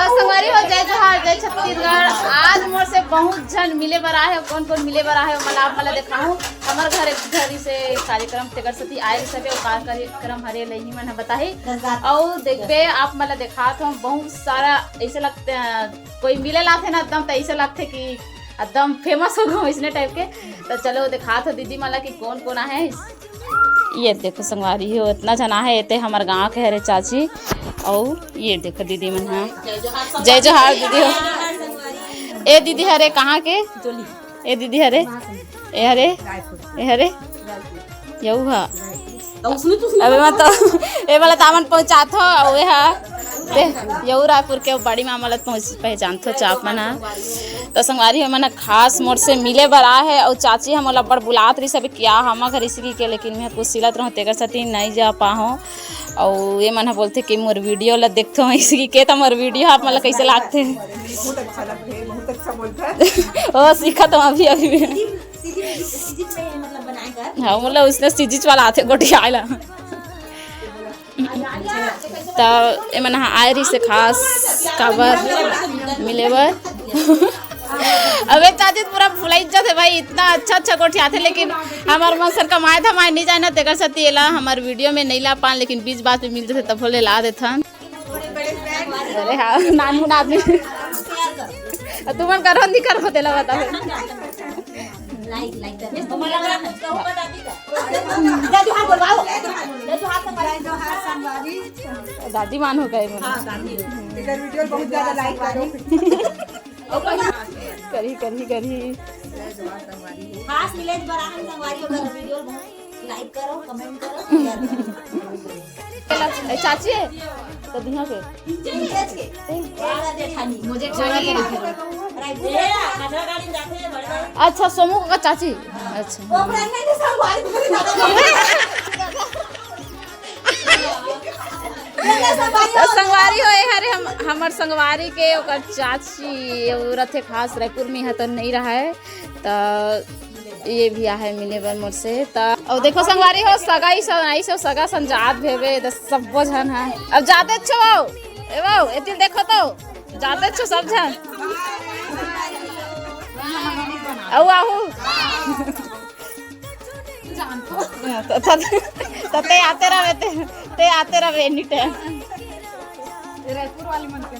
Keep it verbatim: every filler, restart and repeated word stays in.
संगवारी हो, जय जोहार, जय छत्तीसगढ़। आज मोर से बहुत झन मिले बर आए हे। कोन कोन मिले बर आए हे, ओमन आप मन ला देखाहूँ। हमर घर एक घरी से कार्यक्रम, तेकर सेती आए रहिस हवे, अउ का कार्यक्रम हरे, लइही मन ह बताही। अउ देखबे, आप मन ला देखात हूँ, बहुत सारा ऐसे लगथे, कोई मिले ला आथे ना, एकदम त ऐसे लगथे कि एकदम famous हो गए इसने type के। त चलो देखात हूँ दीदी मन ला कि कोन कोन आहे। ये देखो संगवारी हो, इतना झन आहे, एते हमर गांव के हरे चाची। अउ ये देखो दीदी मन हा। जय जोहार दीदी हो। ए दीदी हरे कहाँ के? ए दीदी हरे, ए हरे, ए हरे, यऊ हा। अबे मत तो, ए वाला तामन पहुंचात हो, अउ ए हा, ते, यऊ रायपुर के बड़ी मामा ला पहुंच, पहचानत हो चाप मन हा। तो संगवारी हो, मन खास मोर से मिले बर आए हे, अउ चाची ह मोला बड़ बुलात रहिस हवे कि आ हमर घर इसकी के, लेकिन मैं कुछ सिलत रहूं, तेकर सेती नइ जा पाहूं। अउ ये मन ह बोलथे कि मोर video ला देखथो, इसकी के त मोर video आप मन ला कैसे लागथे? बहुत अच्छा लगथे, बहुत अच्छा बोलथे। ओ, सीखत हूँ अभी, अभी भी। सीधी, सीधी, सीधी में मतलब बनाए कर। हाँ, मतलब उसने सीजीच वाला आथे गोटी आए ला। त एमन ह आए रहिस हे खास काबर मिले बर। अबे चाची पूरा भुलाई जाथे भाई, इतना अच्छा अच्छा गोठियाथे, लेकिन हमर मन सन कमाए धमाए नहीं जाए ना, तेकर सेती एला हमर video में नहीं ला पान, लेकिन बीच बात में मिल जाथे तब ले ला देथन। अरे हाँ, नानमुन आदमी। तुमन करो नहीं करो तेला बता। लाइक, लाइक कर। जय जोहार बोलवाओ। जय जोहार संगवारी। दादी मान हो गए मन। हाँ, दादी। इधर video बहुत ज्यादा लाइक करो। करी, करी, करी। जय जोहार संगवारी। खास मिले बर आए हन संगवारी, अगर video बहुत लाइक करो, comment करो, share करो। ए, चाची, तो दिहा के। मुझे खाना चाहिए। अच्छा, सोमू का चाची। अच्छा। तो संगवारी हो, ए हरे हम, हमर संगवारी के ओकर चाची, वो रथे खास रायपुर में, यहाँ तो नहीं रहा है। त ये भी आहे मिले बर मोर से। त अउ देखो संगवारी हो, सगा ई सब, ई सब सगा संजात भेबे, त सब्बो झन है। अब जाते छो, ए बाऊ, एतिल देखो तो, जाते छो सब झन। अउ आहू। त, त, त ते आते रहबे, ते, ते आते रहबे any time। रायपुर वाली मन के।